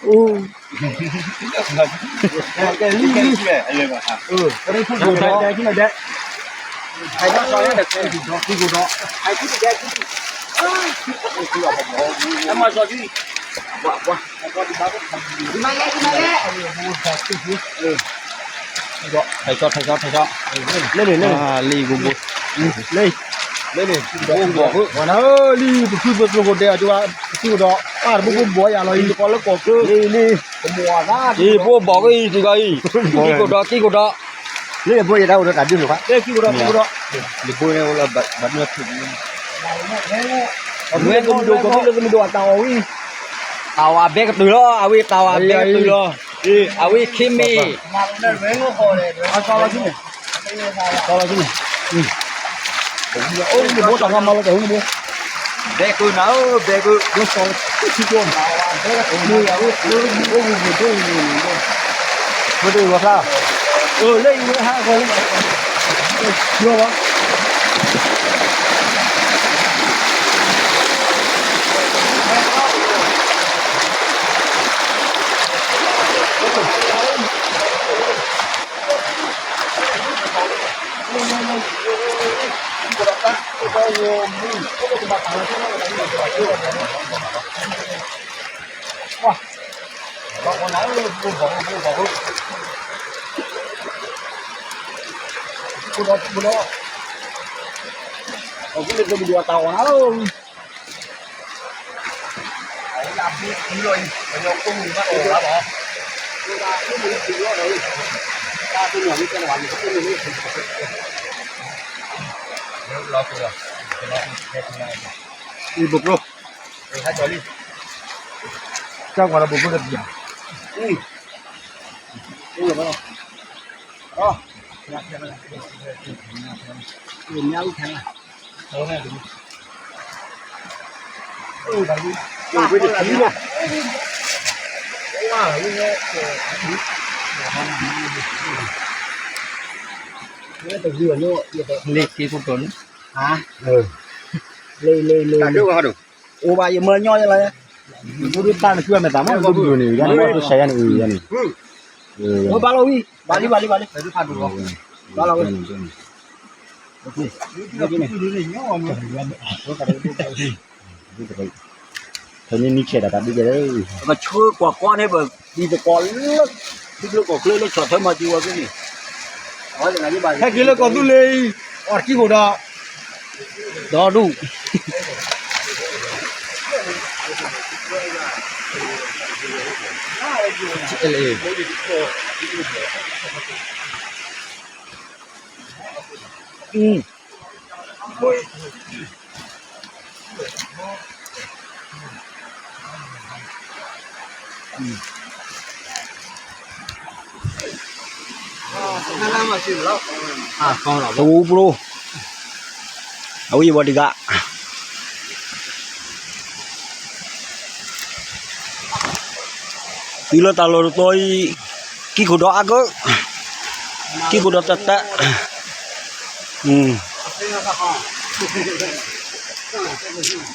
အိၣ် ကဲလံ ကဲလံ ကဲလံ ကဲလံ ကဲလံ ကဲလံ ထဲဆီ ထဲဆီ ထဲဆီ လၢန့ၣ် လၢန့ၣ် လံ လံ လံ ပဖုပကျိၤခိၣ်ဒဲး အကဘၣ် ပကံၢ်ကဒီး အါတဘိဘိဘီယၤလီၤအံၤ လံ လံ အံၤ ဘိဘီကံၢ်အံၤ တဂၤအံၤ ကံၢ်ကဒီး ကံၢ်ကဒီး လၢဘိယတၢ်အိၣ်ဒီးတၢ်ဒုးလီၤဘၣ် လၢကံၢ်ကဒီး ကံၢ်ကဒီး လံ ဘိန့ၣ်အိၣ်လၢဘၣ်ဒုးထူၣ် အဝဲကမုၢ်ဒိၣ် ကမုၢ်ဒိၣ် ကမုၢ်ဒိၣ်အတၢ်အီၣ်ဝံၤ တၢ်အီၣ်အဘဲကတုၤလီၤ အဝဲတၢ်အီၣ်အဘဲကတုၤလီၤ အဝဲခ့မ့ၢ် ဘဲကနၤဧၢ ဘဲက မ့ၢ်တဂီၤဖျါ လၢအံၤဝဲဟးဂီၤလံ အံၤ ဘိၣ်ကျိ ကၢ်ကွၢ်ဒီးဘိၣ်ကျိဒီးပျၢ် အံၤ လ့ၣ်က့ၤခိၣ်ကျိန့ၣ် လ့ၣ် လ့ၣ် လ့ၣ် အိၣ်ဘၣ်ယမၢညီလၢ ဘၣ်လီၤဝံၤ ဘၣ်လံ ဘၣ်လံ ဘၣ်လံ ဘၣ်လီၤဝံၤ ဖဲန့ၣ်နံၣ်ဆဲးတၢ်တၢ်ဒုးကဲလၢ ပကဆှၢကွၢ်ကွၢ်န့ၣ် ပဒံသကိးလၢ ထံကျိကီၢ်ချၢလၢဆီၣ်ထွဲမၤစၢၤဝဲဖဲန့ၣ် ဟဲက့ၤလၢကီၢ်သူလ့ၤအံၤ အီၣ်တကံၢ်ဃိဒီး ဒီဒူၣ် ပူပူ အဝံၣ်ဝီၤတဂၤ တုၤလၢတၢ်လီၢ်တတီၤအံၤ ကံၢ်ခိၣ်ဒီးအါကၢ ကံၢ်ခိၣ်ဒီးတၢ်တၢ် အ